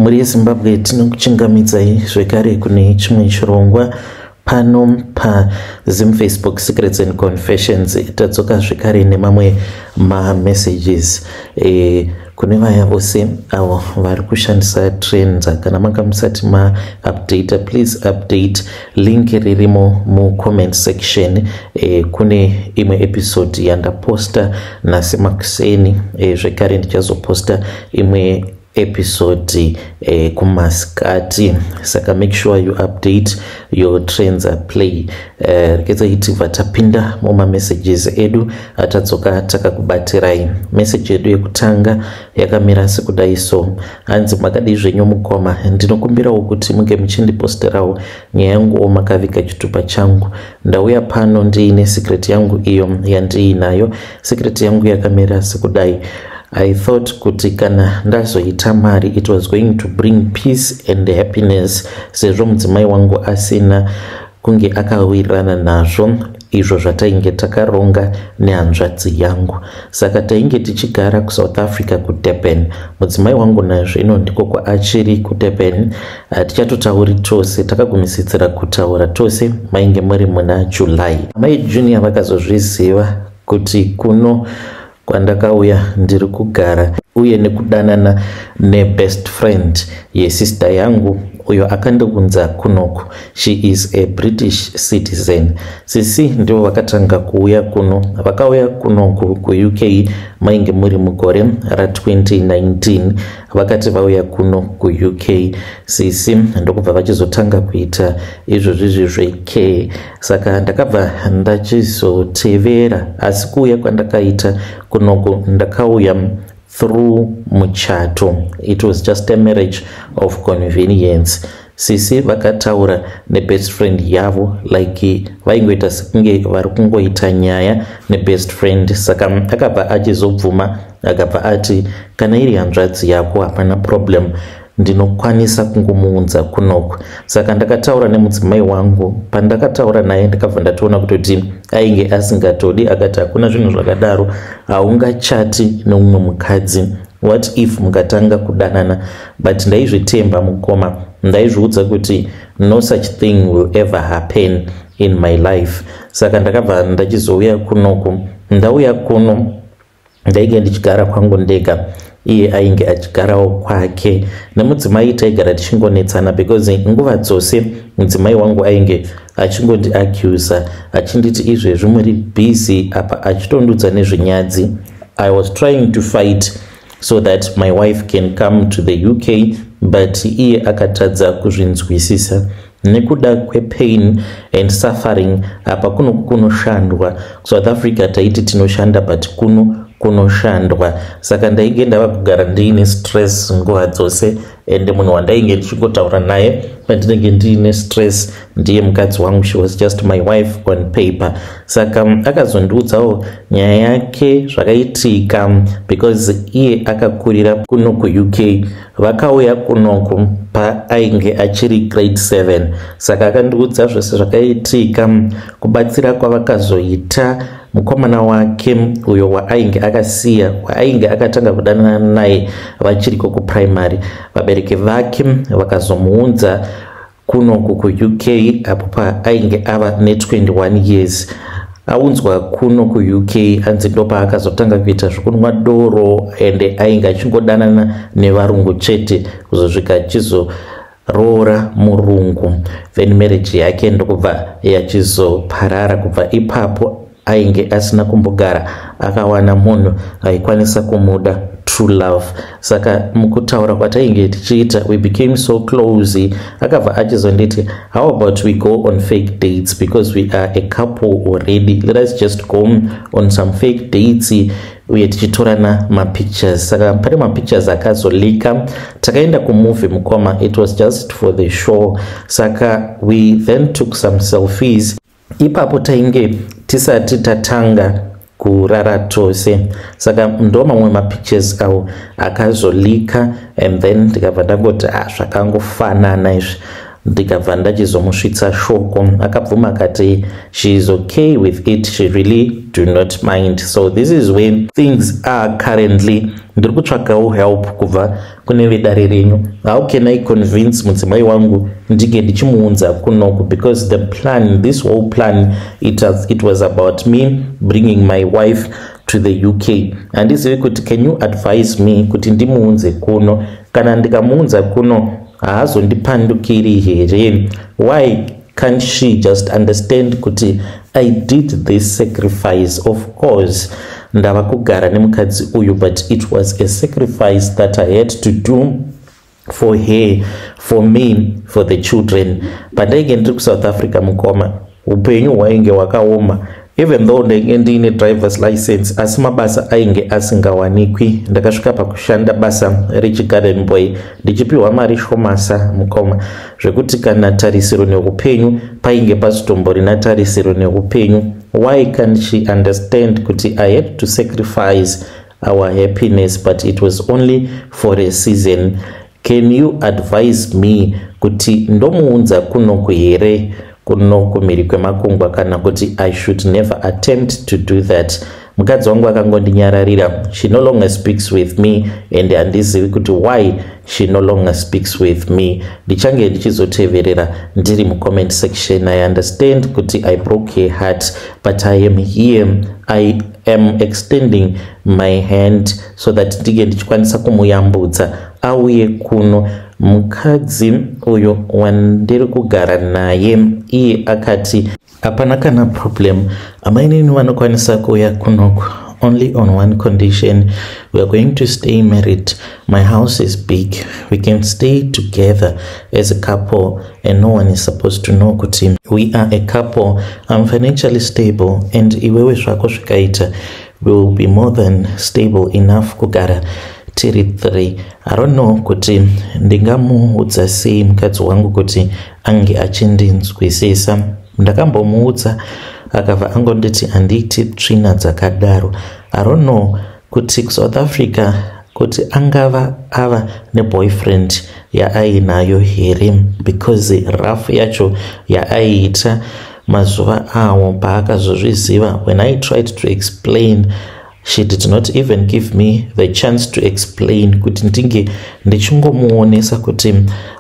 Mhuri yeZimbabwe, tinokuchingamidzai zvekare kune chimwe chirongwa pano paZim Facebook Secrets and Confessions. Tadzoka zvekare nemamwe mamessages kune vaya vose avo vari kushandisa Trendza. Kana manga musati maupdate, please update. Link ririmo mucomment section. Kune imwe episode yandaposta nhasi makuseni. Zvekare ndichazoposta imwe episode kumasikati, saka make sure you update your Trendza Play. Regedzai tibva tapinda mumamessages edu atadzoka takakubatirai. Message yedu yekutanga yakamira sekudai so, hanzi, "Makadii zvenyu mukoma? Ndinokumbirawo kuti munge muchindiposterawo nyaya yanguwo makaviga chitupa changu. Ndauya pano ndiine secret yangu iyo yandiinayo. Secret yangu yakamira sekudai. I thought kuti kana ndazoita mari, it was going to bring peace and happiness, sezvo mudzimai wangu asina kunge akawirirana nazvo izvo zvatainge takaronga nehanzvadzi yangu. Saka tainge tichigara kuSouth Africa, kuDurban. Mudzimai wangu nazvino ndiko kwaachiri, kuDurban. Tichatotauri tose, takagumisitsira kutaura tose mainge muri muna July. Mai Junior vakazozviziva kuti kuno kwandakauya ndiri kugara uye nekudanana nebest friend yesister yangu uyo akandiunza kunoku. She is a British citizen. Sisi ndivo vakatanga kuuya kuno. Vakauya kunoku kuUK mainge muri mugore ra2019. Vakati vauya kuno kuUK, sisi ndokubva vachizotanga kuita izvozvizvi zvecare. Saka ndakabva ndachizotevera, asi kuuya kwandakaita kunoku, ndakauya through muchato. It was just a marriage of convenience. Sisi vakataura nebest friend yavo, like vaingoita sekunge vari kungoita nyaya nebest friend. Saka akabva achizobvuma, akabva ati, 'Kana iri hanzvadzi yako, hapana problem, ndinokwanisa kungomuunza kunoku.' Saka ndakataura nemudzimai wangu. Pandakataura naye, ndakabva ndatoona kutoti ainge asingatodi. Akati, 'Hakuna zvinhu zvakadaro, haungachati nemumwe mukadzi. What if mukatanga kudanana?' But ndaizvitemba mukoma, ndaizviudza kuti no such thing will ever happen in my life. Saka ndakabva ndachizouya kunoku. Ndauya kuno, ndainge ndichigara kwangu ndega, iye ainge achigarawo kwake nemudzimai. Taigara tichingonetsana because nguva dzose mudzimai wangu ainge achingondiaccusa, achinditi, 'Izvezvi muri busy,' apa achitondudza nezvenyadzi. I was trying to fight so that my wife can come to the UK, but iye akatadza kuzvinzwisisa nekuda kwepain and suffering. Apa kuno kunoshandwa. South Africa taiti tinoshanda, but kuno kunoshandwa. Saka ndainge ndava kugara ndiine stress nguva dzose, ende munhu wandainge ndichingotaura naye pandinenge ndiine stress ndiye mukadzi wangu. She was just my wife on paper. Saka akazondiudzawo nyaya yake zvakaitika, because iye akakurira kuno kuUK. Vakauya kunoku paainge achiri grade 7. Saka akandiudza zvose zvakaitika, kubatsira kwavakazoita mukomana wake uyo waainge akasiya, waainge akatanga kudanana naye vachiriko kuprimary. Vabereki vake vakazomuunza kunoku kuUK apo paainge ava ne21 years. Aunzwa kuno kuUK, anzi ndopaakazotanga kuita zvekunwa doro, ende ainge achingodanana nevarungu chete, kuzosvika achizoroora murungu. Then marriage yake ndokubva yachizoparara. Kubva ipapo ainge asina kumbogara akawana munhu aikwanisa kumuda true love. Saka mukutaura kwatainge tichiita, we became so close. Akabva achizonditi, 'How about we go on fake dates? Because we are a couple already, let us just go on some fake dates uye tichitorana mapictures.' Saka pane mapictures akazolika. Takaenda kumovie mukoma, it was just for the show. Saka we then took some selfies. Ipapo tainge tisati tatanga kurara tose. Saka ndo mamwe mapictures awo akazolika, and then ndikabva ndangoti, 'Ah, zvakangofanana izvi.' Ndikabva ndachizomusvitsa shoko, akabvuma akati she is okay with it, she really do not mind. So this is where things are currently. Ndiri kutsvagawo help kubva kune vedare renyu. How can I convince mudzimai wangu ndinge ndichimuunza kunoku? Because the plan, this whole plan, it was about me bringing my wife to the UK. Handizivi kuti can you advise me kuti ndimuunze kuno? Kana ndikamuunza kuno, haazondipandukiri here? Why can't she just understand kuti I did this sacrifice? Of course ndava kugara nemukadzi uyu, but it was a sacrifice that I had to do for her, for me, for the children. Pandainge ndiri kuSouth Africa, mukoma, upenyu hwainge hwakaoma. Even though ndainge ndiine driver's license, asi mabasa ainge asingawanikwi. Ndakasvika pakushanda basa rechigarden boy, ndichipiwa mari shomasa, mukoma, zvekuti kana tarisiro neupenyu painge pasitomborina tarisiro neupenyu. Why can't she understand kuti I had to sacrifice our happiness, but it was only for a season? Can you advise me kuti ndomuunza kunoku here, kuno kumhiri kwemakungwa, kana kuti I should never attempt to do that? Mukadzi wangu akangondinyararira. She no longer speaks with me and handizivi kuti why she no longer speaks with me. Ndichange ndichizoteverera ndiri mucomment section. I understand kuti I broke her heart, but I am here, I am extending my hand so that ndinge ndichikwanisa kumuyambudza auye kuno. Mukadzi uyu wandiri kugara naye, iye akati hapana kana problem, amainini vanokwanisa kuuya kunoku, only on one condition: we are going to stay married. My house is big, we can stay together as a couple and no one is supposed to know kuti we are a couple. I'm financially stable and iwewe zvako zvikaita, we will be more than stable enough kugara tiri 3. I don't know kuti ndingamuudza sei mukadzi wangu kuti ange achindinzwisisa. Ndakambomuudza, akabva angonditi handiiti tsvina dzakadaro. I don't know kuti kuSouth Africa kuti angava ava neboyfriend yaainayo here, because rough yacho yaaiita mazuva awo paakazozviziva, when I tried to explain, she did not even give me the chance to explain, kuti ndinge ndichingomuonesa kuti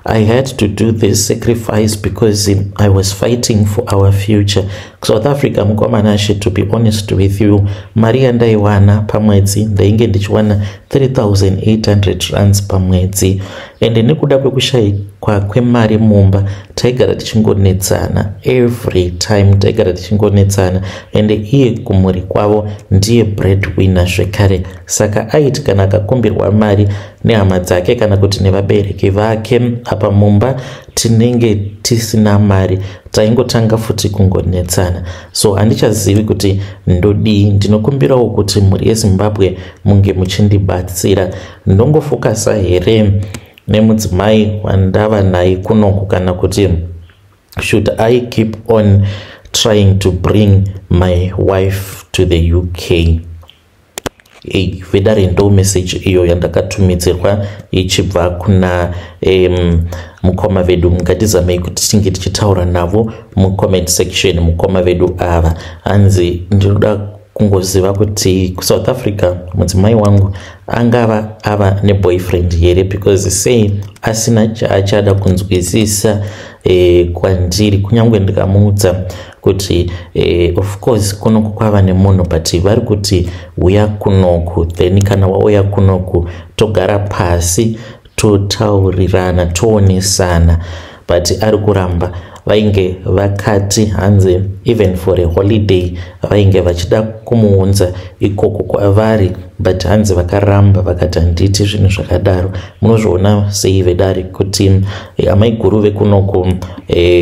I had to do this sacrifice because I was fighting for our future. South Africa, mukomanashe, to be honest with you, mari yandaiwana pamwedzi, ndainge ndichiwana 3800 rands pamwedzi, ende nekuda kwekushayikwa kwemari mumba, taigara tichingonetsana every time, taigara tichingonetsana. Ende iye kumhuri kwavo ndiye breadwinner zvekare, saka aiti kana akakumbirwa mari nehama dzake kana kuti nevabereki vake, apa mumba tinenge tisina mari, taingotanga futi kungonetsana. So handichazivi kuti ndodii. Ndinokumbirawo kuti mhuri yeZimbabwe munge muchindibatsira. Ndongofokasa here nemudzimai wandava naye kunoku, kana kuti should I keep on trying to bring my wife to the UK? Vedare, ndo message iyo yandakatumidzirwa ichibva kuna mukoma vedu. Ngatizamei kuti tinge tichitaura navo mucomment section. Mukoma vedu ava, hanzi ndinoda kungoziva kuti kuSouth Africa mudzimai wangu angava ava neboyfriend here, because sei asina chaachada kunzwisisa kwandiri, kunyange ndikamuudza kuti of course kunoku kwava nemunhu, but vari kuti uya kunoku, then kana wauya kunoku togara pasi, totaurirana, toonesana, but ari kuramba. Vainge vakati hanzi even for a holiday vainge vachida kumuunza ikoko kwavari, but hanzi vakaramba, vakati handiti zvinhu zvakadaro. Munozviona sei, vedare, kuti amaiguru vekunoku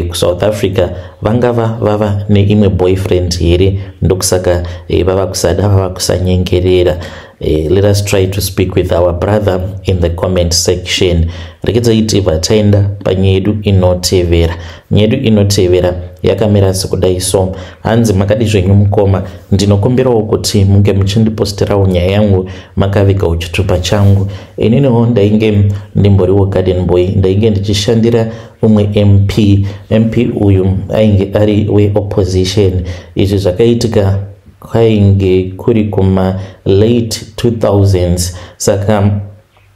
kuSouth Africa vangava vava neimwe boyfriend here, ndokusaka vava kusada, vava kusanyengerera? Let us try to speak with our brother in the comment section. Rekedzai tibva taenda panyaya yedu inotevera. Nyaya yedu inotevera Yakamira sekudai so. Hanzi, "Makadi zvenyu mukoma? Ndinokumbirawo kuti munge muchindiposterawo nyaya yangu makavigawo chitupa changu. Ininiwo ndainge ndimboriwo garden boy, ndainge ndichishandira umwe MP. MP uyu ainge ari weopposition. Izvi zvakaitika kwainge kuri kuma late 2000s. Saka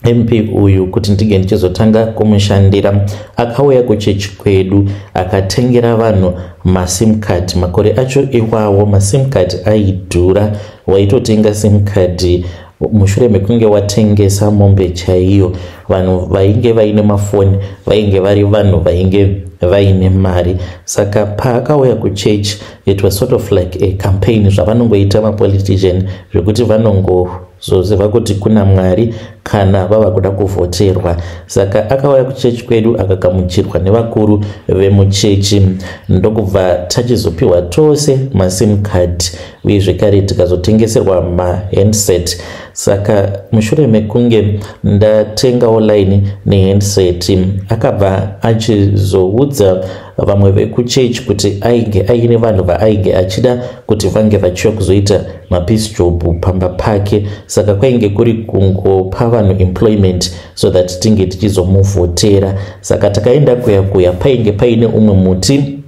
MP uyu, kuti ndinge ndichizotanga kumushandira, akauya kuchechi kwedu akatengera vanhu masim card. Makore acho iwawo masim card aidhura, waitotenga sim card mushure mekunge watengesa mombe chaiyo. Vanhu vainge vaine mafoni vainge vari vanhu vainge vaine mari. Saka paakauya kuchechi, it was sort of like a campaign, zvavanongoita mapolitician, zvekuti vanongozoziva kuti kuna Mwari kana vava kuda kuvhoterwa. Saka akauya kuchechi kwedu akagamuchirwa nevakuru vemuchechi, ndokubva tachizopiwa tose masim card, uye zvekare tikazotengeserwa mahandset. Saka mushure mekunge ndatengawo line nehandset, akabva achizoudza vamwe vekuchechi kuti ainge aine vanhu vaainge achida kuti vange vachiuya kuzoita mapiece job pamba pake. Saka kwainge kuri kungopa vanhu employment so that tinge tichizomuvhotera. Saka takaenda kuya kuya, painge paine umwe muti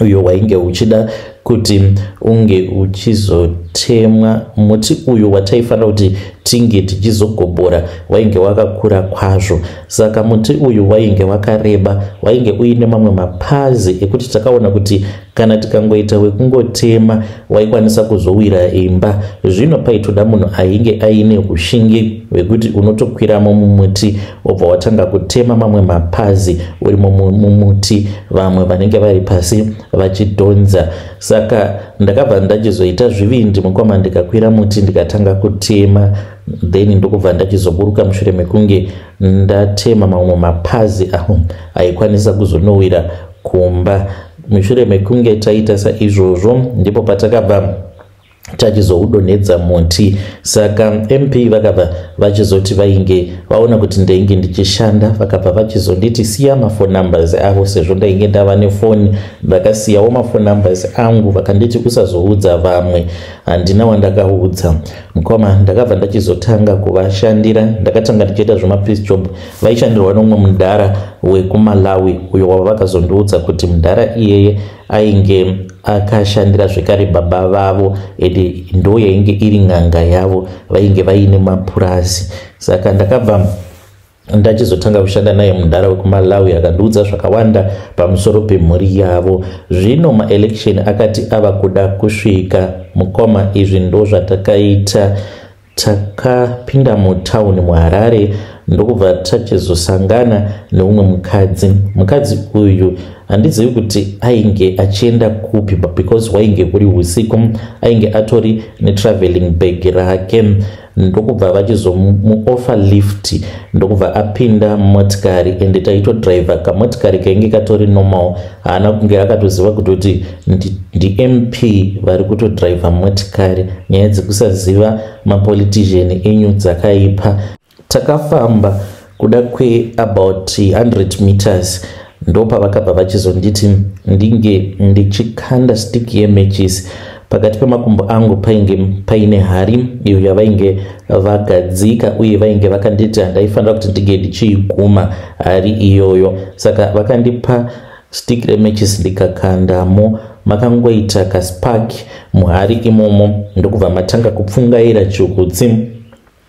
uyo wainge uchida kuti unge uchizotemwa. Muti uyu wataifanira kuti tinge tichizogobora wainge wakakura kwazvo. Saka muti uyu wainge wakareba, wainge uine mamwe mapazi ekuti takaona kuti kana tikangoita wekungotema waikwanisa kuzowira imba. Zvino paitoda munhu ainge aine ushingi hwekuti unotokwiramo mumuti, wobva watanga kutema mamwe mapazi urimo mumuti, vamwe vanenge vari pasi vachidhonza. Saka ndakabva ndachizoita zvivindi, mukoma, ndikakwira muti ndikatanga kutema. Then ndokubva ndachizoburuka mushure mekunge ndatema mamwe mapazi aho aikwanisa kuzonowira kumba. Mushure mekunge taita saizvozvo, ndipo patakabva tachizoudonhedza muti. Saka MP vakabva vachizoti vainge vaona kuti ndainge ndichishanda, vakabva vachizonditi siya maphone numbers avo. Sezvo ndainge ndava nefoni, ndakasiyawo maphone numbers angu. Vakanditi usazoudza vamwe. Handina wandakaudza, mukoma. Ndakabva ndachizotanga kuvashandira. Ndakatanga ndichiita zvemapiece job. Vaishandirwa nomumwe mudhara wekuMalawi, uyo wava vakazondiudza kuti mudhara iyeye ainge akashandira zvekare baba vavo, ende ndo yainge iri n'anga yavo, vainge vaine mapurazi. Saka ndakabva ndachizotanga kushanda naye mudhara wekuMalawi. Akandiudza zvakawanda pamusoro pemhuri yavo. Zvino maelection akati ava kuda kusvika, mukoma, izvi ndo zvatakaita. Takapinda mutauni muHarare, ndokubva tachizosangana neumwe mukadzi. Mukadzi uyu handizivi kuti ainge achienda kupi, because wainge uri usiku. Ainge atori netraveling bag rake, ndokubva vachizomuoffer lift, ndokubva apinda motikari. Ende taitodhiraivha kamotikari kainge katori normal. Haana kunge akatoziva kutoti ndiMP vari kutodhiraivha motikari. Nyaya dzekusaziva mapolitician enyu dzakaipa. Takafamba kuda kweabout 100 meters, ndopavakabva vachizonditi ndinge ndichikanda stick yematches. Pakati pemakumbo angu painge paine hari iyo yavainge vagadzika, uye vainge vakanditi handaifanira kuti ndinge ndichiiguma hari iyoyo. Saka vakandipa stick rematches, ndikakandamo. Makangoita kaspark muhari imomo, ndokubva matanga kupfungaira chiutsi.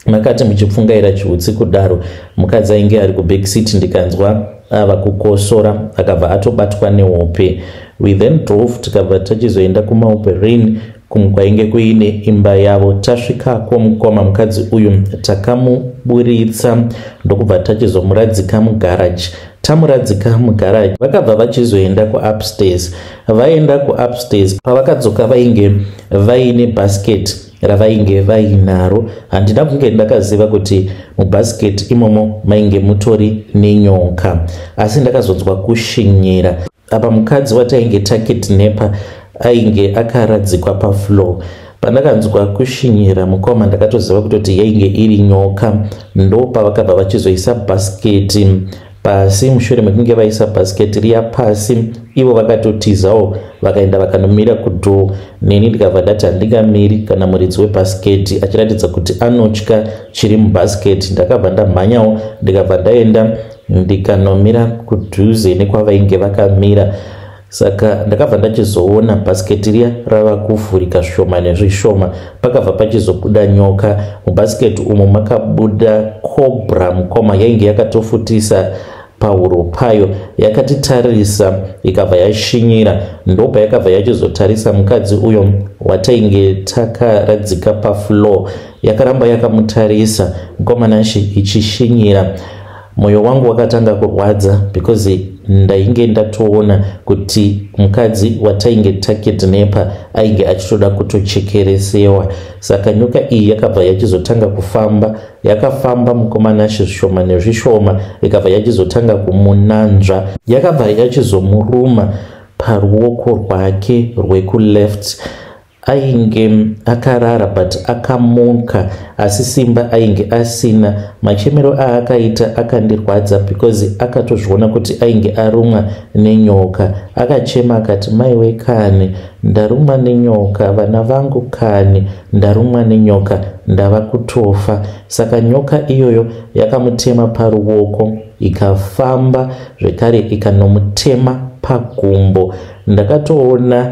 Makati muchipfungaira chiutsi kudaro, mukadzi ainge ari kubackseat ndikanzwa ava kukosora, akabva atobatwa nehope. We then drove, tikabva tachizoenda kuMauperin kwainge kuine imba yavo. Tasvikako, mukoma, mukadzi uyu takamuburitsa, ndokubva tachizomuradzika mugaraji. Tamuradzika mugaraji, vakabva vachizoenda kuupstairs. Vaenda kuupstairs, pavakadzoka vainge vaine basket ravainge vainaro. Handina kunge ndakaziva kuti mubasket imomo mainge mutori nenyoka, asi ndakazonzwa kushinyira. Apa mukadzi watainge takidnapa ainge akaradzikwa pafloor. Pandakanzwa kushinyira, mukoma, ndakatoziva kutoti yainge iri nyoka. Ndopavakabva vachizoisa bhasiketi pasi. Mushure mekunge vaisa bhasiketi riya pasi, Ivo vakatotizawo, vakaenda vakanomira kudoor. Neni ndikabva ndati handingamiri kana muridzi webhasiketi achiratidza kuti anotya chiri mubhasiketi. Ndakabva ndamhanyawo, ndikabva ndaenda ndikanomira kudhuze nekwavainge vakamira. Saka ndakabva ndachizoona bhasiketi riya rava kuvhurika zvishoma nezvishoma. Pakabva pachizobuda nyoka mubhasiketi umu. Makabuda cobra, mukoma, yainge yakatofutisa pahuro payo. Yakatitarisa, ikabva yashinyira. Ndobva yakabva yachizotarisa mukadzi uyo watainge takaradzika pafloor. Yakaramba yakamutarisa, mukoma Nashi, ichishinyira. Mwoyo wangu wakatanga kurwadza because ndainge ndatoona kuti mukadzi watainge takidnepa ainge achitoda kutochekeresewa. Saka nyoka iyi yakabva yachizotanga kufamba. Yakafamba, mukoma Nashi, zvishoma nezvishoma, ikabva yachizotanga kumunanzva. Yakabva yachizomuruma paruoko rwake rwekuleft. Ainge akarara but akamuka, asi simba ainge asina. Machemero aakaita akandirwadza because akatozviona kuti ainge arumwa nenyoka. Akachema akati, "Maiwe kani, ndarumwa nenyoka, vana vangu kani, ndarumwa nenyoka, ndava kutofa." Saka nyoka iyoyo yakamutema paruoko, ikafamba zvekare ikanomutema pagumbo. Ndakatoona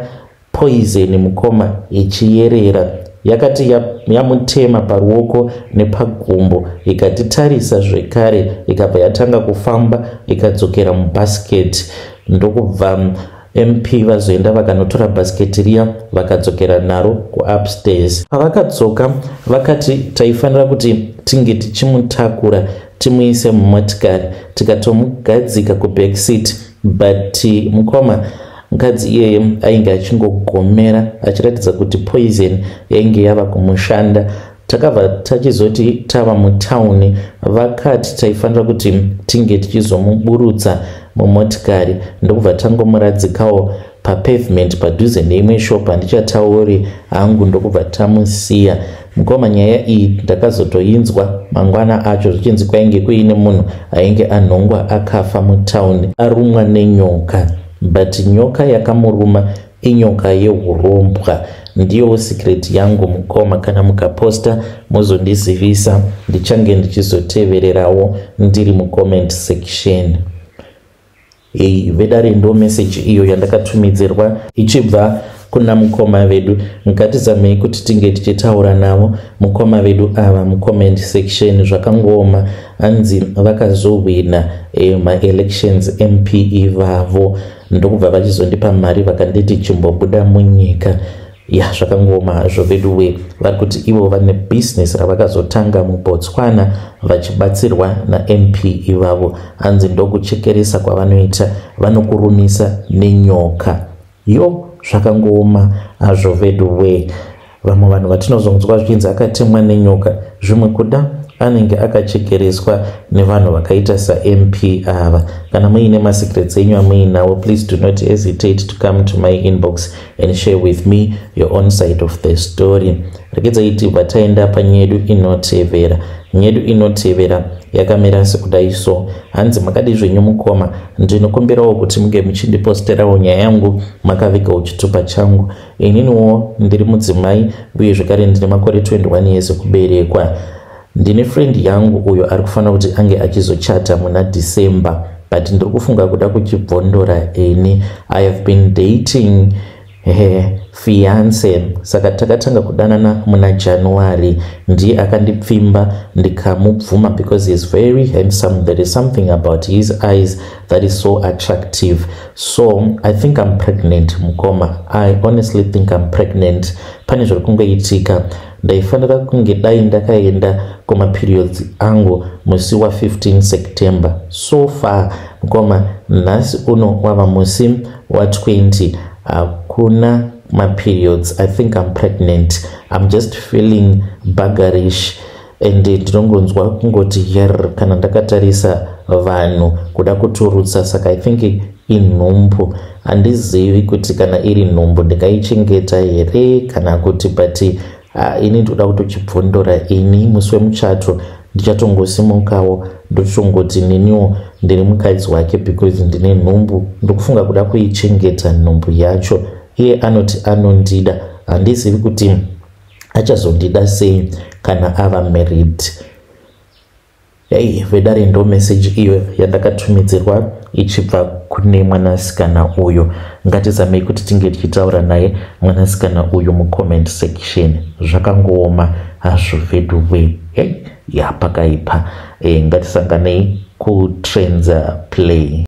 poison, mukoma, ichiyerera. Yakati yamutema paruoko nepagumbo, ikatitarisa zvekare, ikabva yatanga kufamba, ikadzokera mubhasiketi. Ndokubva MP vazoenda vakanotora bhasiketi riya, vakadzokera naro kuupstairs. Pavakadzoka vakati taifanira kuti tinge tichimutakura timuise mumotikari, tikatomugadzika kuback seat. But mukoma, mukadzi iyeye ainge achingogomera achiratidza kuti poison yainge yava kumushanda. Takabva tachizoti tava mutauni, vakati taifanira kuti tinge tichizomuburutsa mumotikari, ndokubva tangomuradzikawo papavement padhuze neimwe shop, handichatauri hangu, ndokubva tamusiya. Mukoma, nyaya iyi ndakazotoinzwa mangwana acho zvichinzi kwainge kuine munhu ainge anhongwa akafa mutauni arumwa nenyoka, but nyoka yakamuruma inyoka yeurombwa. Ndiyo secret yangu, mukoma. Kana mukaposta muzondizivisa, ndichange ndichizotevererawo ndiri mucomment section. Ei vedare, ndo meseji iyo yandakatumidzirwa ichibva kuna mukoma vedu. Ngatizamei kuti tinge tichitaura navo mukoma vedu ava mucomment section. Zvakangooma, anzi vakazohwina maelections MP ivavo, ndokubva vachizondipa mari, vakanditi chimbobuda munyika. Ya, zvakangooma hazvo vedu we. Vari kuti ivo vane bhizinesi ravakazotanga muBotswana vachibatsirwa naMP ivavo. Hanzi ndokuchekeresa kwavanoita, vanokurumisa nenyoka. Yo, zvakangooma hazvo vedu we. Vamwe vanhu vatinozonzwa zvichinzi akatemwa nenyoka, zvimwe kuda anenge akachekereswa nevanhu vakaita saMP ava. Kana muine masecrets enyu amuinawo, please do not hesitate to come to my inbox and share with me your own side of the story. Regedzai tibva taenda panyedu inotevera. Nyedu inotevera yakamira sekudai so. Hanzi, "Makadi zvenyu mukoma? Ndinokumbirawo kuti munge muchindiposterawo nyaya yangu makavigawo chitupa changu. Ininiwo ndiri mudzimai uye zvekare ndine makore 21 years ekuberekwa. Ndine friend yangu uyo ari kufanira kuti ange achizochata muna December, but ndiri kufunga kuda kuchibvondora ini. I have been dating her fiance. Saka takatanga kudanana muna January. Ndiye akandipfimba ndikamubvuma because he is very handsome. There is something about his eyes that is so attractive. So I think I'm pregnant, mukoma. I honestly think I'm pregnant. Pane zviri kungoitika. Ndaifanira kunge dai ndakaenda kumaperiods angu musi wa15 September. So far, mukoma, nhasi uno wava musi wa20, hakuna maperiods. I think I'm pregnant. I'm just feeling buggerish and ndinongonzwa kungoti yer kana ndakatarisa vanhu, kuda kuturutsa. Saka I think inhumbu. Handizivi kuti kana iri nhumbu ndingaichengeta here kana kuti, but ini ndoda kutochibvondora ini. Musi wemuchato Ndichatongosimukawo ndotongoti neniwo ndiri mukadzi wake because ndine nhumbu. Ndikufunga kuda kuichengeta nhumbu yacho. Iye anoti anondida, handizivi kuti achazondida sei kana ava married. Ei vedare, ndo message iyo yandakatumidzirwa ichibva kune mwanasikana uyu. Ngatizamei kuti tinge tichitaura naye mwanasikana uyu mucomment section. Zvakangooma hazvo veduwe. Hey, ya, pakaipa. Ngatisanganei kuTrends Play.